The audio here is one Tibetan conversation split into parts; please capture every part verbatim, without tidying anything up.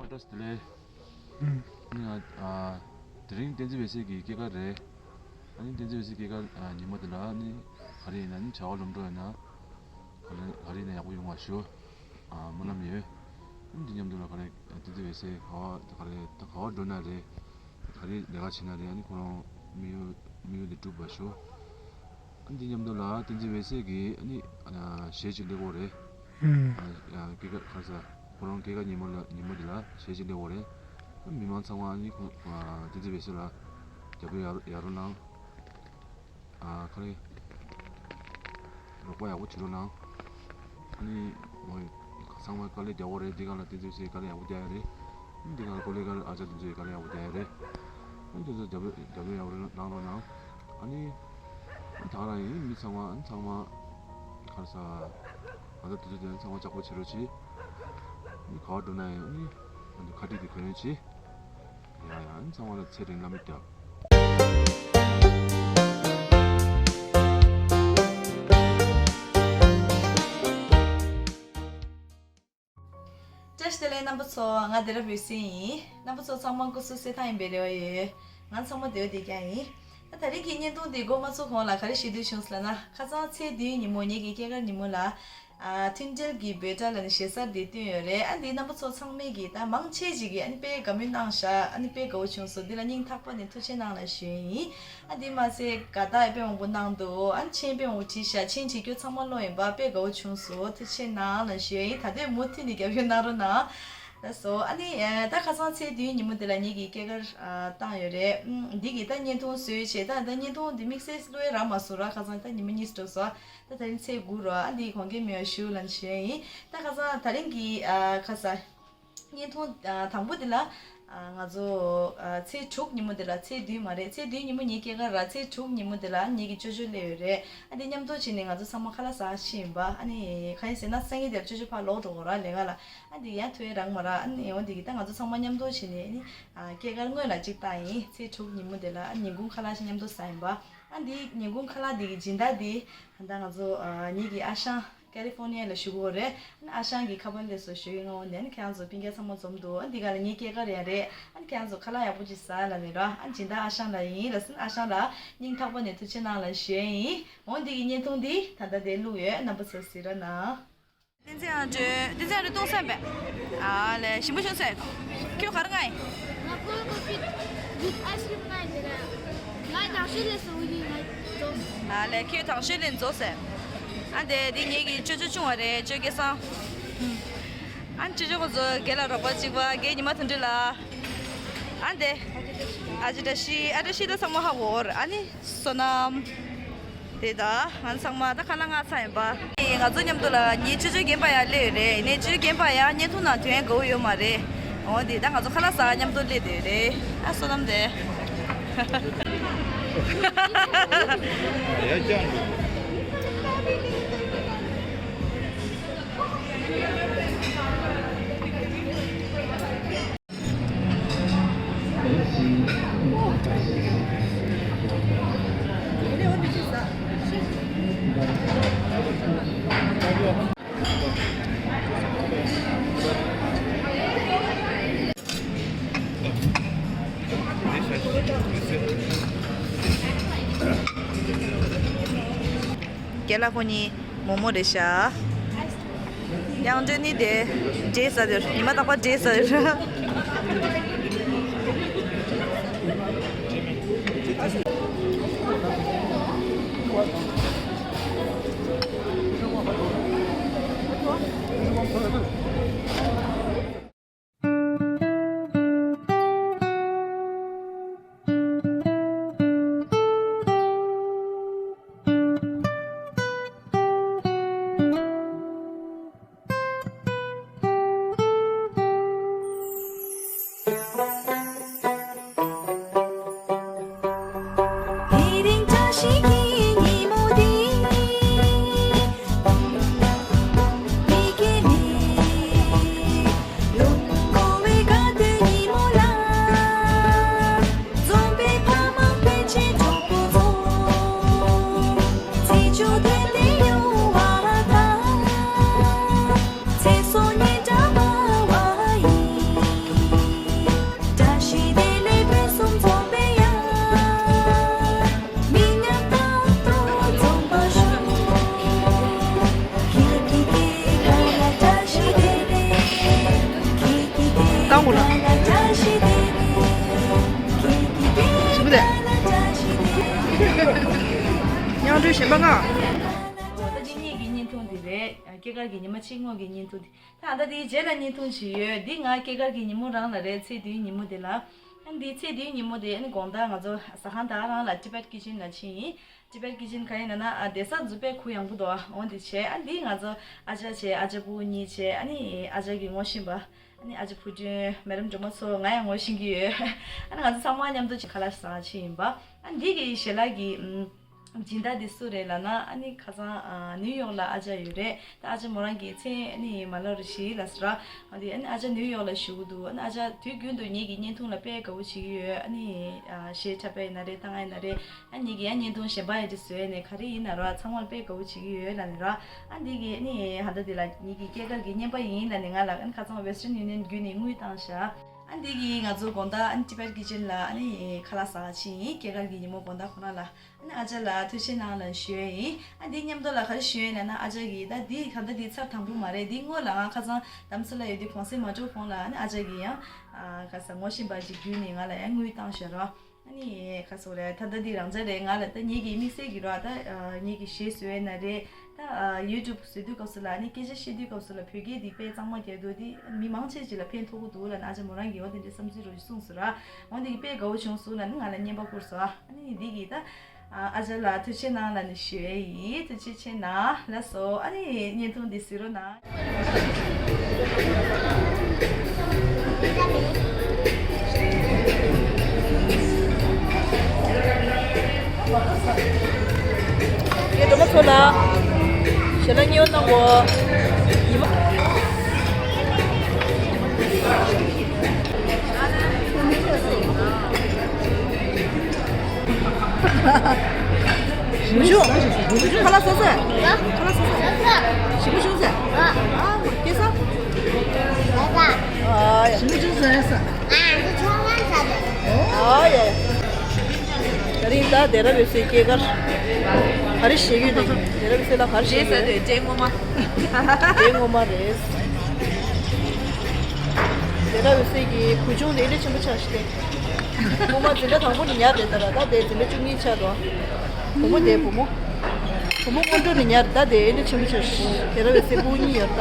བཀྲ་ཤིས་བདེ་ལེགས། ཨུམ། ནི་ང་ཨ་དེ་རིང་བསྟན་འཛིན་འོད་ཟེར་གྱི་སྐྱེས་སྐར་རེད། ཨ་ནི་བསྟན་འཛིན་འོད་ཟེར་སྐྱེས་སྐར་ཨ་ཉིན་མོ་དེ་ལ་ནི་ག་རེ་ཡིན་ན་ནི་བྱ་བ་ལམ་འགྲོ་ཡིན་ན་ག་རེ་ག་རེ་ཡིན་ན་ཡག་པོ་ཡོང་བ་ཞུ། ཨ་སྨོན་ལམ་ཡོད། ཨ་ནི་འདི་མཉམ་དུ་ལ་ག་རེ་བསྟན་འཛིན་འོད་ཟེར་ག་བ་ག་རེ་ད་ག་བ་འགྲོ་ན་རེད། ག་རེ་ལས་ཀ་བྱེད་ན་རེད། ཨ་ནི་ཁོ་རང་དམིགས་ཡུལ་དམིགས་ཡུལ་དེ་འགྲུབ་པ་ཞུ། ཨ་ནི་འདི་མཉམ་དུ་ལ་བསྟན་འཛིན་འོད་ཟེར་གྱིས་ཨ་ནི་ཨ་གཞས་ཅིག་ལེན་གྱི་ཡོད་རེད། ཨུམ། ཨ་ཨ་སྐྱེས་སྐར་ག་རེ་ཟ། ཁོ་རང་སྐྱེས་སྐར་ཉིན་མོ་ལ་ཉིན་མོ་འདི་ལ་གཞས་ཅིག་ལེན་གྱི་ཡོད་རེད། ཨ་མི་མང་ཚང་མ་ཨ་ནི་ཁོང་ཨ་བསྟན་འཛིན་འོད་ཟེར་ལ་རྒྱབ་སྐྱོར་ཡག་ཡག་རོགས་གནང་། ཨ་ག་རེ། རོགས་པ་ཡག་པོ་བྱེད་རོགས་གནང་། ཨ་ནི་མོ་ཚང་མ་དཀའ་ལས་རྒྱག་གི་ཡོད་རེད། འདི་ག་ལ་བསྟན་འཛིན་འོད་ཟེར་དཀའ་ལས་ཡག་པོ་རྒྱག་ཡོད་རེད། འདི་ག་ལ་ཀོ་ལེ་ག་ལ་ཨ་ཅག་དེ་ཚོས་དཀའ་ལས་ཡག་པོ་རྒྱག་ཡོད་རེད། ཨ་ནི་དེ་ཚོ་རྒྱབ་སྐྱོར་རྒྱབ་སྐྱོར་ཡག་པོ་རེ་གནང་རོགས་གནང་། ཨ་ནི་ད་ག་རང་ཡིན། མི་ཚང་མ་ཨ་ནི་ཚང་མ་ག་རེ་ཟ། ང་ཚོ་དེ་ཚོ་དེ་ཚང་མ་ལྕགས་པོ་བྱེད་རོགས་གྱིས། ཨ་ནི་ག་བ་འགྲོ་ན་ཡང་ཨ་ནི་ང་ཚོ་ཁ་བྲིས་དེ་གོན་རོགས་གྱིས། ཡ་ཡ། ཨ་ནི་ཚང་མ་ལ་ཚེ་རིང་བླ་མའི་སྐྱབས། བཀྲ་ཤིས་བདེ་ལེགས་རྣམ་པ་ཚོ། ང་བདེ་རབ་འོད་ཟེར་ཡིན། རྣམ་པ་ཚོ་ཚང་མ་སྐུ་གཟུགས་གསལ་ཐང་ཡིན་པའི་རེ་བ་ཡོད། ང་ཚང་མ་བདེ་བ་བདེ་རྐྱང་ཡིན། ད་ད་རིང་གི་བརྙན་ཐུང་འདི་འགོ་མ་ཚུགས་གོང་ལ་ག་རེ་ཞུ་འདོད་བྱུང་ཟེར་ལབ་ན། ཁ་སང་ཚེས་བདུན་ཉིན་མོ་ངེད་ཀྱི་སྐྱེས་སྐར་ཉིན་མོ་ལ། ཨ་མཐུན་སྒྲིལ་གྱི་འབོད་སྒྲ་ལབ་ནས་ཞེ་སར་འདི་བཏོན་ཡོད་རེད། ཨ་འདི་རྣམ་པ་ཚོ་ཚང་མས་ཀྱིས་ད་མང་ཆེ་ཅིག་གིས་ཨ་ནི་དཔེ་དགའ་མོས་གནང་ཤག་ཨ་ནི་དཔེ་དགའ་བོ་བྱུང་སོང་། འདི་ལ་སྙིང་ཐག་པ་ནས་ཐུགས་རྗེ་གནང་ལབ་ཞུ་ཡིན། ཨ་འདི་མ་ཟད་དགའ་རྟགས་དཔེ་མང་པོ་གནང་འདུག་ཨ་མཆན་དཔེ་མང་པོ་བྲིས་ཤག་མཆན་བྲིས་རྒྱུ་ཚང་མ་ཀློག་ཡིན་པ། དཔེ་དགའ་བོ་བྱུང་སོང་། ཐུགས་རྗེ་གནང་ལབ་ཞུ་ཡིན། ད་དུང་མུ་མཐུད་ནས་རྒྱབ་སྐྱོར་གནང་རོགས་གནང་། ལགས་སོ། ཨ་ནི་ཨ་ད་ཁ་སང་ཚེས་བདུན་ཉིན་མོ་འདི་ལ་ངེད་ཀྱིས་སྐྱེས་སྐར་ཨ་བཏང་ཡོད་རེད། ཨ་འདི་གི་ད་བརྙན་ཐུང་བཟོས་བྱས། ད་ད་བརྙན་ཐུང་འདི་དམིགས་བསལ་བླུག་ཡ་རག་མ་སོང་ར། ཁ་སང་ད་ཉི་མ་གཉིས་འགྲོ་སོང་། ད་ད་རིང་ཚེས་དགུ་རོ། ཨ་འདི་གོང་གེ་མེ་ཡ་ཞུ་ལབ་ཞུ་ཡ་ཡིན། ད་ཁ་སང་ད་རིང་གི་ཨ་ཁ་སང་བརྙན་ཐུང་ཨ་དང་པོ་འདི་ལ། ཨ་ང་ཚོ་ཨ་ཚེས་དྲུག་ཉིན་མོ་འདི་ལ། ཚེས་བདུན་མ་རེད། ཚེས་བདུན་ཉིན་མོ་ངའི་སྐྱེས་སྐར་ར། ཚེས་དྲུག་ཉིན་མོ་འདི་ལ་ངེད་ཀྱི་ཅོ་ཅོ་སླེབས་ཡོད་རེད། ཨ་འདི་མཉམ་དུ་བྱས་ནས་ང་ཚོ་ཚང་མ་ཁ་ལག་ཟ་ཤི་ཡིན་པ། ཨ་ནི་གང་ཡིན་ཟེར་ན་སང་ཉིན་དེར་ཅོ་ཅོ་ཕར་ལོག་འགྲོ་དགོས་ར་ལས་ཀ་ལ། ཨ་འདི་ཡང་ཐུག་ཡ་རག་མ་ར། ཨ་ནི་འོ་འདི་གི་ད་ང་ཚོ་ཚང་མ་མཉམ་དུ་བྱས་ནས་ཨ་ནི་ཨ་སྐྱེས་སྐར་སྔོན་ལ་གཅིག་བཏང་ཡིན། ཚེས་དྲུག་ཉིན་མོ་འདི་ལ་ཨ་ཉིན་གུང་ཁ་ལག་ཞིག་མཉམ་དུ་ཟ་ཡིན་པ། ཨ་འདི་ཉིན་གུང་ཁ་ལག་འདི་གི་སྦྱིན་བདག་འདི་ད་ལྟ་ང་ཚོ་ཨ་ངེད་ཀྱི་ཨ་ཞང་། ཀ་ལི་ཧྥོར་ནི་ཡ་ལ་བཞུགས་ཡོད་རེད། ཨ་ནི་ཨ་ཞང་གིས་ཁ་པར་སླེབས་སོང་ཞུ་གི། ང་འོ་ནས་ཨ་ནི་ཁྱེད་རང་ཚོ་སྤུན་ཀྱག་ཚང་མ་འཛོམས་འདུག་ཨ་འདི་ག་ལ་ངའི་སྐྱེས་སྐར་ཡང་རེད། ཨ་ནི་ཁྱེད་རང་ཚོ་ཁ་ལག་ཡག་པོ་ཅིག་ཟ་ལབ་ནས་ར། ཨ་ནི་སྦྱིན་བདག་ཨ་ཞང་ལགས་ཡིན་ལབ་ཟིན། ཨ་ཞང་ལགས་སྙིང་ཐག་པ་ནས་ཐུགས་རྗེ་གནང་ལབ་ཞུ་ཡ་ཡིན། འོ་འདི་གི་བརྙན་ཐུང་འདི་ད་ལྟ་དེ་བླུགས་ཡོད། རྣམ་པ་ཚོ་གཟིགས་རོགས་གནང་། བསྟན་འཛིན་ཨ་འདྲེ། བསྟན་འཛིན་ཨ་འདྲེ་སྟོང་སེམས་པས། ཨ་ལས་ཞིམ་པོ་བྱུང་ཟེར། ཁྱོད་ག་རེ་ང་ཡིན། ང་ཀོལ་ཀོ་ཕི་ཝིད་ཨའི་སི་ཀྲིམ་ང་ཡིན་ཟེར། ང་དང་ཤོས་ལས་སོང་ཡིན་ང་ཚོ། ཨ་ལས་ཁྱོད་དང་ཤོས་ལས་འཛོ་ཟེར། ཨ་འདྲེ་འདི་ངེད་ཀྱི་ཅོ་ཅོ་ཆུང་བ་རེད། ཅོ་སྐལ་བཟང་། ཨ་ཅོ་ཅོ་ཁོ་ཚོ་སྒེར་ལ་རོགས་པ་གཅིག་པ་སྒེར་ཉི་མ་དོན་འགྲུབ་ལ། ཨ་འདྲེ། ཨ་ཅི་བཀྲ་ཤིས། ཨ་བཀྲ་ཤིས་ད་ཚང་མ་ཧ་གོ་ར། ཨ་ནི། བསོད་ནམས། དེ་ད་ང་ཚང་མ་ད་ཁ་ལག་ང་ཚ་ཡིན་པ། ང་ཚོ་མཉམ་དུ་ལ་ངའི་ཅོ་ཅོ་རྒན་པ་ཡང་སླེབས་ཡོད་རེད། ནས་ཅོ་ཅོ་རྒན་པ་ཡང་བརྙན་ཐུང་ནང་དོན་དགའ་བོ་ཡོད་མ་རེད། འོ་དེ་ད་ང་ཚོ་ཁ་ལག་ཟ་མཉམ་དུ་སླེབས་བསྡད་ཡོད་རེད། ཨ་བསོད་ནམས་དེ། ཡ་ཅང་འདུག་རྒན་ལགས་ཁོ་གཉིས་མོག་མོག་རེད་ཤག་དབྱངས་སྒྲོན་ནི་དེ་འབྲས་ཟ་དེར། ཉི་མ་རྟག་པར་འབྲས་ཟ་དེར། དེ་རིང་བཀྲ་ཤིས་ཀྱི་ཉིན་མོ་འདི། མི་སྐྱེ་མེད་ ཞིབ་པོ་དེ། མཉམ་འགྲོས་གཞན་པ་ལྔ། ད་འདི་གཉིས་ཀྱི་བརྙན་ཐུང་དེ་རེད། སྐྱེས་སྐར་གྱི་ཉི་མ་གཅིག་སྔོན་གྱི་བརྙན་ཐུང་དེ། ད་ད་འདིའི་རྗེས་ལ་བརྙན་ཐུང་ཞིག་ཡོད། འདི་ང་སྐྱེས་སྐར་གྱི་ཉིན་མོ་རང་ལ་རེད། ཚེས་བདུན་ཉིན་མོ་དེ་ལ། ཨ་འདི་ཚེས་བདུན་ཉིན་མོ་དེ་ཨ་ནི་དགོང་དག་ང་ཚོ་ཟ་ཁང་དག་རང་ལ་Tibet Kitchen ལ་ཕྱིན་ཡིན། Tibet Kitchen ག་ཡིན་ལབ་ན་ཨ་བསྡད་ས་འཛུགས་པའི་ཁུ་ཡངས་པོ་འདུག་ཨ་འོ་འདི་བྱས། ཨ་འདི་ང་ཚོ་ཨ་ཅག་བྱས། ཨ་ཅག་བུ་གཉིས་བྱས། ཨ་ནི་ཨ་ཅག་གི་ངོ་ཤེས་པ། ཨ་ནི་ཨ་ཅག་བུ་སྒྲོན། མེ་རམ་སྒྲོལ་མ་ཚོ་ང་ཡང་ངོ་ཤེས་ཀྱི་ཡོད། ཨ་ནི་ང་ཚོ་ཚང་མ་མཉམ་དུ་ཅིག་ཁ་ལག་ཟ་ཕྱིན་ཡིན་པ། ཨ་འདི་གི་ཞལ་ལག་གི་ཨམ། སྦྱིན་བདག་འདི་སུ་རེད་ལབ་ན། ཨ་ནི་ཁ་སང་ཨ་ནིའུ་ཡོག་ལ་ཨ་ཅག་ཡོད་རེད། ད་ཨ་ཅག་མོ་རང་གི་མཚན་ཨ་ནི་མ་ལབ་རོགས་ཞེས་ལབ་སོང་ར། ཨ་དེ་ཨ་ནི་ཨ་ཅག་ནིའུ་ཡོག་ལ་བཞུགས་ཀྱི་འདུག་ཨ་ནི་ཨ་ཅག་དུས་རྒྱུན་དུ་ངེད་ཀྱི་བརྙན་ཐུང་ལ་དཔེ་དགའ་བོ་བྱེད་ཀྱི་ཡོད། ཨ་ནི་ཨ་གཞས་འཁྲབ་པ་ཡིན་ན་རེད། ལྟ་ང་ཡིན་ན་རེད། ཨ་ངེད་ཀྱི་ཡང་བརྙན་ཐུང་གཞན་པ་ཡང་ཅིག་བཟོས་ནས་ག་རེ་ཡིན་ན་ར་ཚང་མར་དཔེ་དགའ་བོ་བྱེད་ཀྱི་ཡོད་ལབ་ནས་ར། ཨ་འདི་གི་ཨ་ནི་ཧ་ད་འདི་ལ་ངེད་ཀྱི་སྐྱེས་སྐར་གྱི་རྔན་པ་ཡིན་ལབ་ནས་ང་ལ་ཨ་ནི་ཁ་སང་Western Union བརྒྱུད་ནས་དངུལ་བཏང་ཤག་ཨ་འདི་གི་ང་ཚོ་དགོང་དག་ཨ་ནི་Tibet Kitchen ལ་ཨ་ནི་ཁ་ལག་ཟ་ཕྱིན་ཡིན། སྐྱེས་སྐར་གྱི་ཉིན་མོ་དགོང་དག་ཁོ་རང་ལ། ཨ་ནི་ཨ་ཅག་ལ་ཐུགས་རྗེ་གནང་ལབ་ཞུ་ཡས་ཡིན། ཨ་འདི་མཉམ་དུ་ལ་ག་རེ་ཞུ་ཡས་ཡིན་ལབ་ན། ཨ་ཅག་གིས་ད་འདི་ག་ད་འདི་ཚར་དང་པོ་མ་རེད། འདི་སྔོན་ལ་ང་ཁ་སང་རྡ་རམ་ས་ལ་ཡོད་དུས་གུང་སེང་མ་འགྲོ་གོང་ལ་ཨ་ནི་ཨ་ཅག་གིས་ཡང་ཨ་ག་ས་ངོ་ཤེས་པ་ཅིག་བརྒྱུད་ནས་ང་ལ་ཡང་དངུལ་བཏང་ཤག་ར། ཨ་ནི་ག་ས་རེད། ད་ད་འདི་རང་ཅག་རེད། ང་ལ་ད་ངེད་ཀྱི་དམིགས་བསལ་གྱི་ར། ད་ངེད་ཀྱི་གཞས་བཟོ་ཡས་ན་རེད། ད་YouTube བཟོ་དུས་སྐབས་སུ་ལ་ཨ་ནི་སྐད་ཆ་བཤད་དུས་སྐབས་སུ་ལ་བོད་སྐད་འདི་དཔེ་གཙང་མ་རྒྱག་འདུག་འདི་མི་མང་ཆེ་ཅིག་ལ་ཕན་ཐོགས་ཀྱི་འདུག་ལབ་ནས་ཨ་ཅག་མོ་རང་གིས་འོ་དེ་འདྲའི་བསམ་ཚུལ་རོ་ཞིག་གསུངས་སོང་ར། འོ་འདི་གི་དཔེ་དགའ་བོ་བྱུང་སོང་ལབ་ནས་ང་ལ་རྔན་པ་བསྐུར་སོང་། ཨ་ནི་འདི་གི་ད་ཨ་ཅག་ལ་ཐུགས་རྗེ་གནང་ལབ་ནས་ཞུ་ཡས་ཡིན། ཐུགས་རྗེ་ཆེ་གནང་ལགས་སོ། ཨ་ནི་བརྙན་ཐུང་འདི་གཟིགས་རོགས་གནང་། ངས་སྒྲོལ་མ་ཚོ་ལ་ཞལ་ལག་མཉེས་པོ་གནང་གོ། ཉི་མ། ཞིམ་པོ་བྱུང་། ཞིམ་པོ་བྱུང་། ཁ་ལག་ཟ་ཟེར། ཁ་ལག་ཟ་ཟེར། ཞིམ་པོ་བྱུང་ཟེར། ཨ་མ་སྐྱེས་ས། ཨ་ཡ། ཞིམ་པོ་བྱུང་ཟེར་ས། ཨ་ཡ་ཡ། ད་རིང་ད་སྡེ་ར་བའི་སའི་སྐྱེས་སྐར། ག་རེ་བཞེས་ཀྱི་འདུག་སྡེ་ར་བའི་སའི་ལ་ག་རེ་བཞེས་ཀྱི་འདུག་སྒྲེ་ངོ་མ། སྒྲེ་ངོ་མ་རེད། སྡེ་ར་བའི་སའི་གི་བུ་ཆུང་དེ་ཨེ་འདྲ་ཆེན་པོ་ཆགས་ཤག་སྟེ། བུ་མོ་འཛིན་གྲྭ་དང་པོ་ནས་ཉར་རེད། ད་ར་ད་དེ་འཛིན་གྲྭ་བཅུ་གཉིས་ཆགས་འདུག་བུ་མོ་དེ་བུ་མོ། བུ་མོ་སྔོན་འགྲོ་ནས་ཉར། ད་དེ་ཨེ་འདྲ་ཆེན་པོ་ཆགས་ཤག་སྡེ་ར་བའི་སའི་བུ་གཉིས་ཡོད་ད།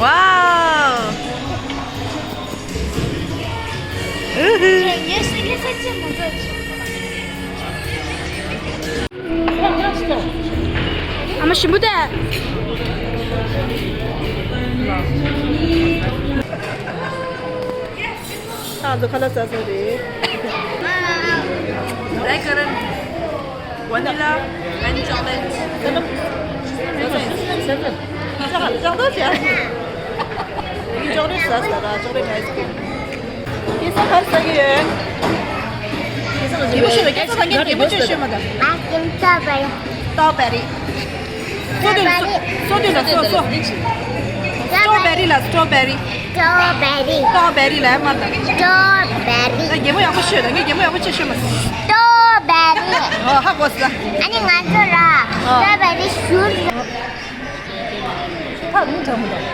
ཝའོ། ཨུ་ཧུ། ཨ་མ་ཞིམ་པོ་དེ། ང་ཚོ་ཁ་ལག་ཟ་ས་རེད། Blackcurrant, vanilla and chocolate. ཅོག་ལེ་ཟ་ས་ར། ཅོག་ལེ་ཨའི་སི་ཀྲིམ། ཁྱེད་ཚོ་ག་རེ་ཟ་གི་ཡོད། ཉི་མ་ཤོད་ལ་སྐད་ཆ་ལ་ངས་རྒན་མོ་ཅིག་ཤོད་མ་ད། ཨ་ཀིམ་སྟོ་བེ་རི། སྟོ་བེ་རི། སོ་དུ་ལ་སོ། སོ་དུ་ལ་སོ་སོ། སྟོ་བེ་རི་ལ་སྟོ་བེ་རི། སྟོ་བེ་རི། སྟོ་བེ་རི་ལ་མ་ད། སྟོ་བེ་རི། ད་རྒན་མོ་ཡག་པོ་ཤོད་ད། ངས་རྒན་མོ་ཡག་པོ་ཅིག་ཤོད་མ། སྟོ་བེ་རི། ཨོ་ཧ་གོ་སོང་། ཨ་ནི་ང་ཚོ་ལ་སྟོ་བེ་རི་ཞུ། ཐག་རིང་དྲགས་མོ་འདུག་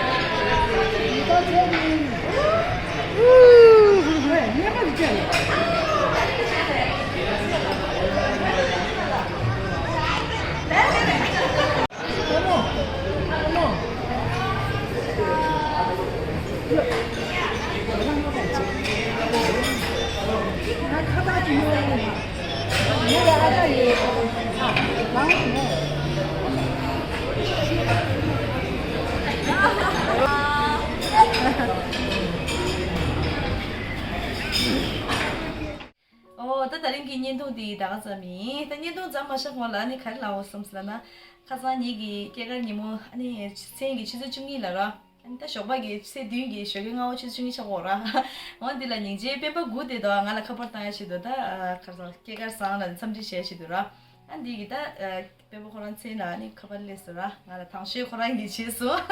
ཨོ། ད་ད་རིང་གི་བརྙན་ཐུང་འདི་ད་ག་ཙམ་ཡིན། ད་བརྙན་ཐུང་མཚམས་མ་བཞག་གོང་ལ་ཨ་ནི་ག་རེ་ལབ་འོ་བསམ་སོང་ལབ་ན། ཁ་སང་ངེད་ཀྱི་སྐྱེས་སྐར་ཉིན་མོ་ཨ་ནི་མཚན་གྱི་ཆུ་ཚོད་བཅུ་གཉིས་ལ་ར། ཨ་ནི་ད་ཞོགས་པ་གི་ཚེས་བདུན་གྱི་ཞོགས་ཀའི་སྔ་པོ་ཆུ་ཚོད་བཅུ་གཉིས་ཆགས་ཀྱི་ཡོད་ར། འོ་འདི་ལ་སྙིང་རྗེ་སྤེན་པ་སྒུག་བསྡད་འདུག་ང་ལ་ཁ་པར་བཏང་ཡ་ཆེད་དུ། ད་ཁ་སང་སྐྱེས་སྐར་བཟང་ལབ་ནས་འཚམས་འདྲི་བྱེད་ཡ་ཆེད་དུ་ར། ཨ་འདི་གི་ད་དཔལ་པོ་ཁོ་རང་མཚན་ལ་ནི་ཁ་པར་སླེབས་སོང་ར། ང་ལ་དང་ཤོས་ཁོ་རང་གིས་བྱས་སོང་།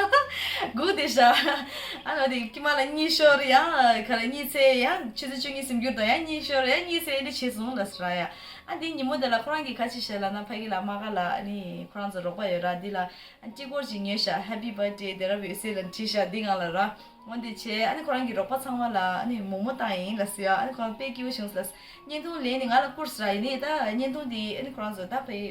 སྒུག་བསྡད་ཤག་ཨ་ནི་འདི་ཀྱི་མ་ལ་གཉིད་ཤོར་ཡང་ག་ལ་གཉིད་ཚད་ཡང་ཆུ་ཚོད་བཅུ་གཉིས་ཟིན་རྒྱུར་དང་ཡང་གཉིད་ཤོར་ཡང་གཉིད་ཚད་འདི་བྱས་སོང་ལ་སོ་ར་ཡ། ཨ་འདི་ཉིན་མོ་དེ་ལ་ཁོ་རང་གིས་ག་ཅི་བཤད་ལབ་ན་ཕ་གི་ལ་མ་ག་ལ་ཨ་ནི་ཁོ་རང་ཚོ་རོགས་པ་ཡོད་ར། འདི་ལ་ཨ་ཅི་སྐོར་ཅིག་ཉོས་ཤག Happy Birthday དེ་ར་བོད་སེ་ལ་བྲིས་ཤག་འདི་ང་ལ་ར། འོ་འདི་བྱས་ཨ་ནི་ཁོ་རང་གི་རོགས་པ་ཚང་མ་ལ་ཨ་ནི་མོག་མོག་བཏང་ཡིན་ལ་ཟེར་ཡ། ཨ་ནི་ཁོ་རང་དཔེ་སྐྱིད་པོ་བྱུང་ཟེར་ལ། བརྙན་ཐུང་ལེན་ནི་ང་ལ་བསྐུར་ཟེར་ཡིན་ནི་ད་བརྙན་ཐུང་འདི་ཨ་ནི་ཁོ་རང་ཚོ་ད་ཕའི་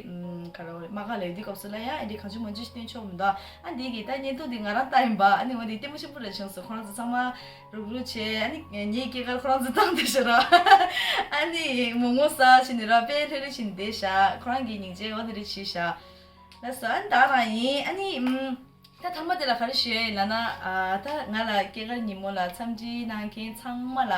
ག་རེ་མ་ག་ལ་ཡོད་དུས་སྐབས་སུ་ལ་ཡ་ཨ་འདི་གང་བྱུང་མང་བྱུང་ཞིག་སྟོན་ཆོག་མི་འདུག་ཨ་འདི་གི་ད་བརྙན་ཐུང་འདི་ང་རང་ལྟ་ཡིན་པ། ཨ་ནི་འོ་འདི་ལྟད་མོ་ཆེན་པོ་རེ་བྱུང་སོང་། ཁོ་རང་ཚོ་ཚང་མ་རུག་རུག་བྱས་ཨ་ནི་ངའི་སྐྱེས་སྐར་ཁོ་རང་ཚོ་བཏང་བསྡད་ཤག་ར། ཨ་ནི་མོག་མོག་ཟ་བྱས་ནི་ར་དཔེ་ལྷོད་ལྷོད་བྱས་ནི་བསྡད་ཤག་ཁོ་རང་གི་སྙིང་རྗེ་འོ་འདི་རེ་བྱས་ཤག་ལགས་སོ། ཨ་ནི་ད་རང་ཡིན། ཨ་ནི་ཨམ། ད་ཐ་མ་དེ་ལ་ག་རེ་ཞུ་ཡ་ཡིན་ལབ་ན། ཨ་ད་ང་ལ་སྐྱེས་སྐར་ཉིན་མོ་ལ་འཚམས་འདྲི་གནང་མཁན་ཚང་མ་ལ་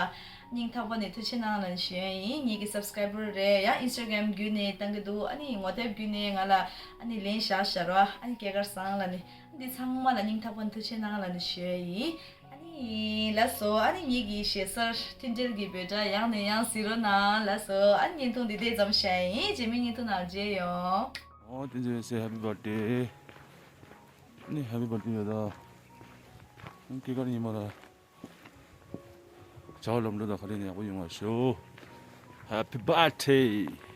སྙིང་ཐག་པ་ནས་ཐུགས་རྗེ་གནང་ལབ་ནས་ཞུ་ཡ་ཡིན། ངེད་ཀྱི་སབ་སི་ཀ་རའི་བར་རེད་ཡ། ཨིན་སི་ཊ་གྷ་རམ་བརྒྱུད་ནས་བཏང་གི་འདུག་ཨ་ནི་ངོ་དེབ་བརྒྱུད་ནས་ང་ལ་ཨ་ནི་ལན་བཞག་བཞག་རོགས། ཨ་ནི་སྐྱེས་སྐར་བཟང་ལབ་ནས། ཨ་འདི་ཚང་མ་ལ་སྙིང་ཐག་པ་ནས་ཐུགས་རྗེ་གནང་ལབ་ནས་ཞུ་ཡ་ཡིན། ཨ་ནི་ལགས་སོ། ཨ་ནི་ངེད་ཀྱི་ཞེ་སར་མཐུན་སྒྲིལ་གྱི་འབོད་སྒྲ་ཡང་ནས་ཡང་གཟིགས་རོགས་གནང་། ལགས་སོ། ཨ་ནི་བརྙན་ཐུང་འདི་དེ་ཙམ་བཞག་ཡིན། རྗེས་མའི་བརྙན་ཐུང་ནང་མཇལ་ཡོང་། ཨོ་དེ་ཚོ་ཡོད་སའི་Happy Birthday། ནི་Happy Birthday ཡོད་ད། སྐྱེས་སྐར་ཉིན་མོ་ལ་བྱ་བ་ལམ་འགྲོ་དང་ག་རེ་ནས་ཡག་པོ་ཡོང་བ་ཤོག Happy Birthday།